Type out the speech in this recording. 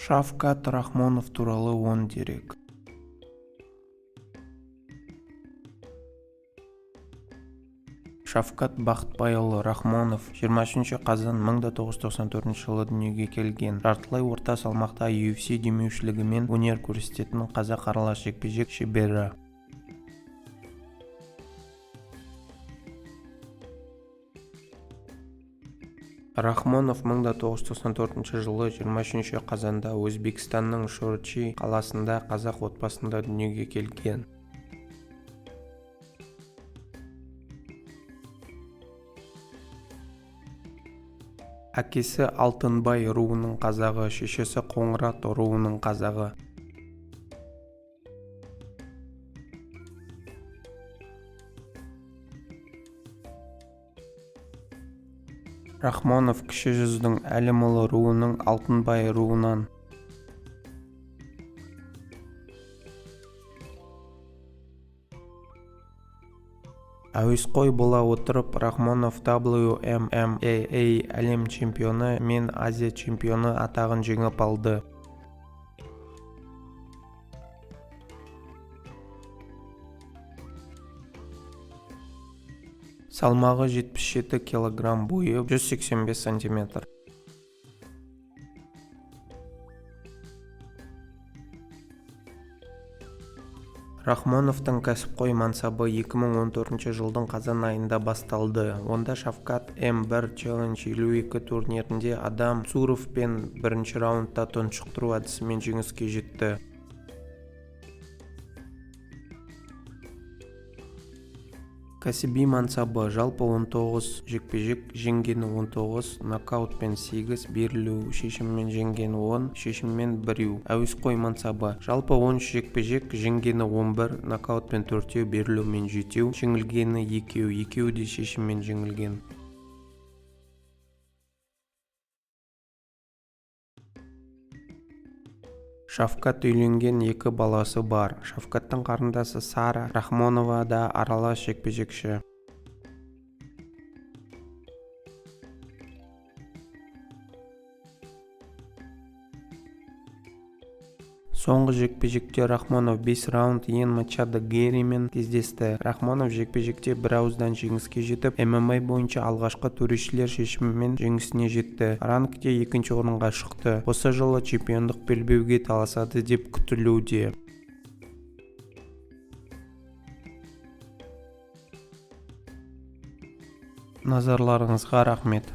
Шавкат Рахмонов туралы 10 дерек. Шавкат Бақтыбайұлы Рахмонов 23 қазан 1994 жылы дүниеге келген, жартылай орта салмақта UFC демеушілігімен өнер көрсететін қазақ аралас жекпе-жек шебері. Рахмонов 1994 жылы 23 қазанда Өзбекстанның Шорчи қаласында қазақ отбасында дүниеге келген. Әкесі Алтынбай руының қазағы, шешесі Қоңырат руының қазағы. Рахмонов Кіші жүздің Әлімұлы руының Алтынбай руынан. Әуесқой бола отырып, Рахмонов WMMAA әлем чемпионы мен Азия чемпионы атағын жеңіп алды. Салмағы 77 килограмм, бойы 185 сантиметр. Рахмоновтың кәсіпқой мансабы 2014 жылдың қазан айында басталды. Онда Шавкат M1 Challenge 52 турнирінде Адам Цуровпен бірінші раундта тұншықтыру әдісімен жеңіске жетті. Кәсіби мансабы: жалпы 19 жекпе-жек, жеңгені 19, нокаутпен 8, берілу шешімімен жеңгені 10, шешімімен 1. Әуесқой мансабы: жалпы 13 жекпе-жек, жеңгені 11, нокаутпен 4, берілумен 7, жеңілгені 2, екеуі де шешіммен жеңілген. Шавкат үйленген, екі баласы бар. Шавкаттың қарындасы Сара Рахмонова да аралас жекпе-жекші. Соңғы жекпе-жекте Рахмонов 5 раунд Иэн Мачадо Гэрримен кездесті. Рахмонов жекпе-жекте бір ауыздан жеңіске жетіп, MMA бойынша алғашқы төрешілер шешімімен жеңісіне жетті. Рангте екінші орынға шықты. Осы жылы чемпиондық белбеуге таласады деп күтілуде. Назарларыңызға рахмет.